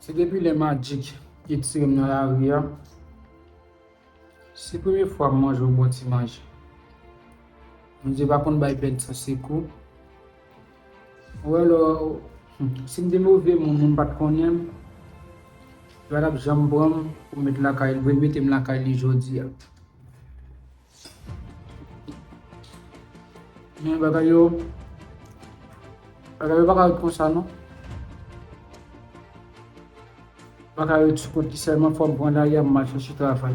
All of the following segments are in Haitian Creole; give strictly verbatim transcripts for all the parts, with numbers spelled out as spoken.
Se depi lè Magic retire m nan lari a, se premye fwa m manje yon bon ti manje. Bondye pa konn bay pèd san sekou. Ou wè lè, hmm, si m te move moun, moun pa t konnen m, li pa t ap janm pran m pou m met lakay li, pou l mete m lakay li jodi a. Men bagay yo, bagay yo pa ka ret konsa non. Pa ka ret sou kont li sèlman, fò m pran lari a, m al chache travay.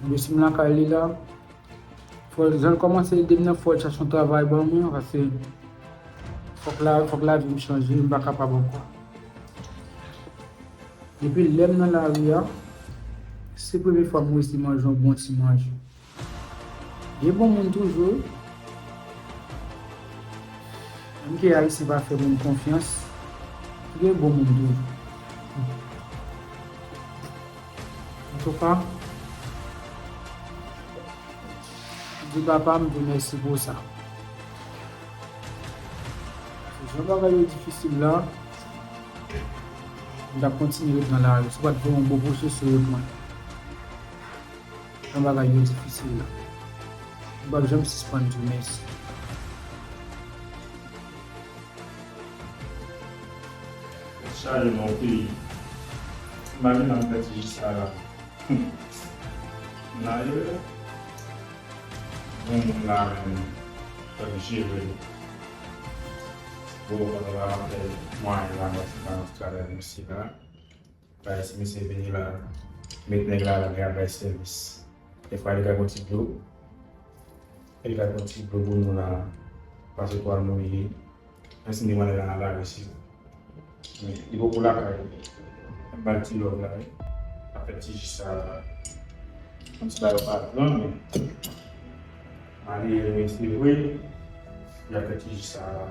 Ebyen si m lakay li la, fò l, jan l kòmanse ede m nan, fò l chache yon travay ban mwen, paske fòk la, fòk lavi m chanje, m pa kapab ankò. Depi lè m nan lari a, se premye fwa m resi manje yon bon ti manje. Gen bon moun toujou wi. Menm ke Ayisyen pa fè moun konfyans, gen bon moun toujou. Antouka, m di papa m di mèsi pou sa. Jan bagay yo difisil la, m t ap kontinye ret nan lari. Si w pa t voye yon bon pwoche sou wout mwen. Jan bagay yo difisil la, m p ap janm sispann di w mèsi. Chaje nan yon peyi. Imajine m fè ti jis sa la. Nan yo, yon moun la menm, k ap jere l. Bon, pandan la, m ap fè mwayen la, m ap fè travay mesye la. Bay si misye vini la, met nèg la la, nèg la bay sèvis. Dèfwa li ka gon ti dlo, li ka gon ti dlo pou nou la, pase twal mouye. Men si m te mande la nan lari si. Men li poko lakay. M ba l ti lòv la wi. Ap fè ti jis sa la. Kòmsi la yo pa gran men. Malere men se vre. Li ap fè ti jis sa la.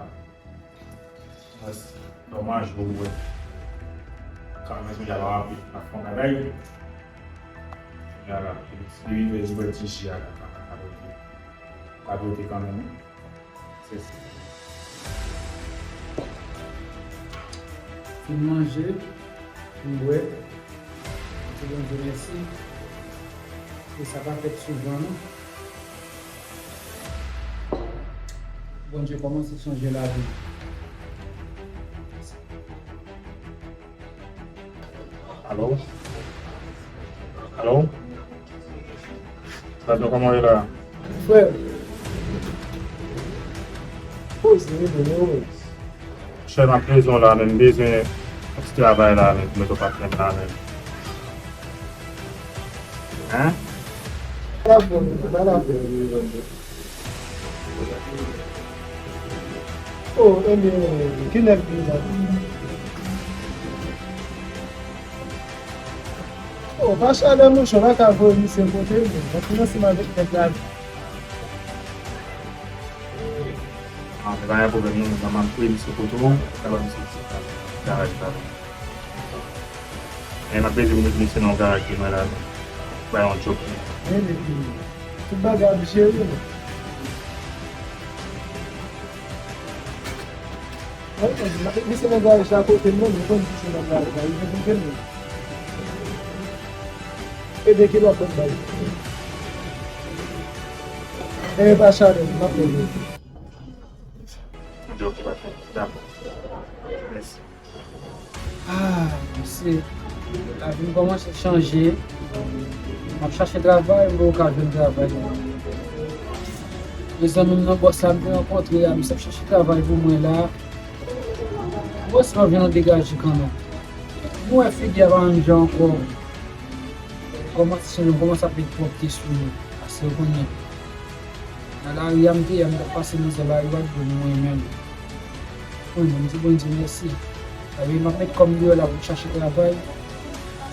Mwen, lè w manje ou bwè. Kanmenm, jodi a la w ap, ap fè yon bagay. Jodi a la, li vin fè ti bwè ti ji a la, pa, pa, pa rete. Pa rete kanmenm, wi. Se sa. Fin manje, fin bwè. Di Bondye mèsi. E sa pa fèt souvan, non. Bondye kòmanse chanje lavi m. Alo? Alo? Tato, kòman w ye la? Frè, poze, rele, rele. Chè, m ap bezwen w la, men m bezwen yon ti travay la, men, pou mete w patnè m la, men. Hein? Pa la fè, pa la fè. Oh, ebyen, kilè l vini la? Oh, pa chalè, monchè, w pa ka voye misye kote l, non. Mwen fin ansanm avèk nèg la. Ah, se pa gen pwoblèm, non, non, m ap voye misye kote w, m ap voye misye isit la, garaj la. Men m ap bezwen pou met misye nan yon garaj ki mwen la, non. Bay yon djòb pou mwen. Men, men, tout bagay ap jere, non. Mwen, mwen, m ap met misye nan garaj la kote m, non, mwen konn misye nan garaj la, li vin kote m, non. E de kilo ap bay. E pa chalè, m ap fè. Ok, ok, dakò. Mèsi. Ah, mesye, lavi m kòmanse chanje. M ap chache travay, m poko ka jwenn travay. Mezanmi m nan bòs la m te rankontre a, misye ap chache travay pou mwen la. Bòs lan vin an degaje kanmenm. M wè figi a pa menm jan ankò. Kòmanse chanje, m kòmanse ap met pwòpte sou mwen. Paske w konnen, nan lari a m te ye a, m t ap pase mizè, lari pa t bon pou mwen menm. Mwen menm, m di Bondye mèsi. Sa vle di m ap met kò m deyò la pou m chache travay.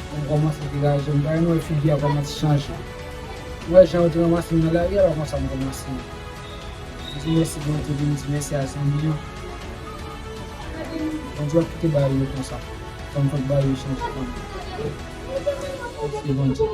Pou m kòmanse degaje m. Bagay m wè figi a kòmanse chanje. M wè jan yo te ranmase m nan lari a, la konsa m kòmanse. M di mèsi Bondye, m di mèsi a zanmi an. Bondye ap kite bagay yo konsa. Fò m fè bagay yo chanje kanmenm. Mèsi Bondye.